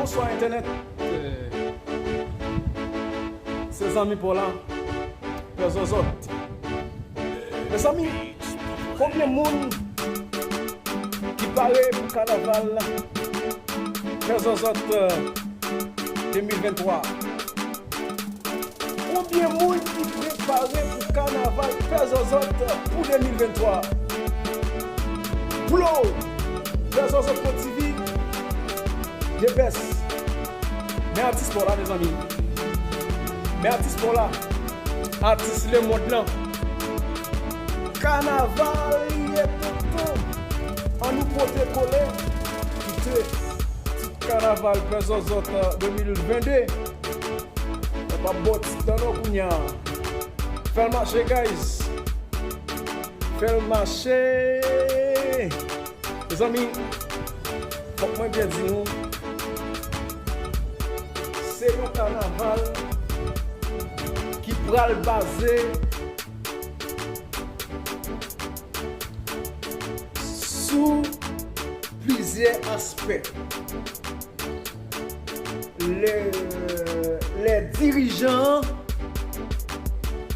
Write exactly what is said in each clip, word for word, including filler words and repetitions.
Bonswa entènèt. Se zanmi pa w la, Pè Zòzòt. Mezanmi, konbyen moun ki pare pou kanaval Pè Zòzòt, euh, de mil venntwa? Konbyen moun ki prepare pou kanaval Pè Zòzòt pou de mil venntwa? Plo! Pè Zòzòt Pro T V, the best. Men atis pa w la, mezanmi. Men atis pa w la. Atis lemonn lan. Kanaval li ye, tonton. Ann nou pote kole. Kite ti kanaval Pè Zòzòt, euh, de mil vennde. Mwen p ap ba w ti tan non kounye a. Fè l mache, guys. Fè l mache. Mezanmi, fòk mwen byen di nou, se yon kanaval ki pral baze sou plizyè aspè. Les, les dirigeants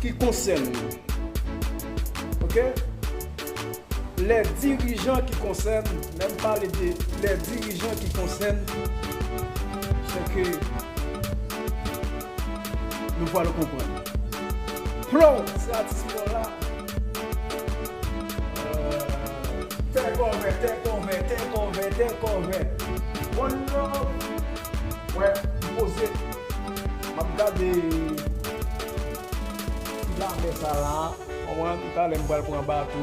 qui concernent. OK? Les dirigeants qui concernent, lè m pale de les dirigeants qui concernent, se ke nou pral konprann. Plo, se atis pa w la. Tè kòvè, tè kòvè, tè kòvè, tè kòvè. One love. Wè, m poze. M ap gade ti lamè sa la. Konprann, talè m pral pran bato.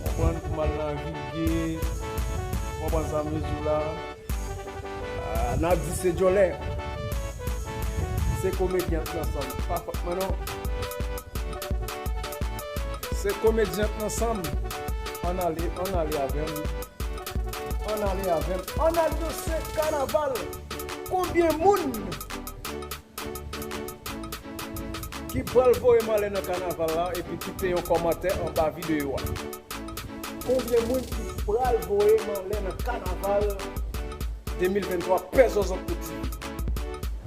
Konprann, pou m al navige. Konprann sa m vle di w la. Ah, n a di se djòlè. Se komedyen nan sanm. Pa fòt mwen non. Se komedyen nan sanm. Ann ale, ann ale avè m. Ann ale avè m. Ann al danse kanaval. Konbyen moun ki pral voye m anlè nan kanaval la epi kite yon kòmantè anba videyo a? Konbyen moun ki pral voye m anlè nan kanaval de mil venntwa Pè Zòzòt Pro T V?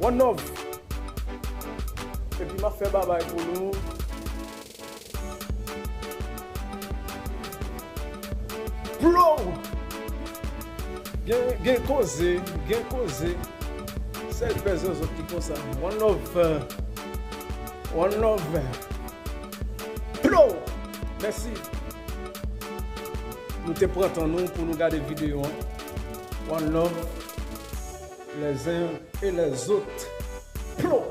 One love. Epi m ap fè babay pou nou. Plo! Gen, gen koze, gen koze. Sèl Pè Zòzòt ki konsa. One love. One love. Plo! Mèsi. Nou te pran tan nou pou nou gade videyo an. One love. Les uns et les autres. Plo!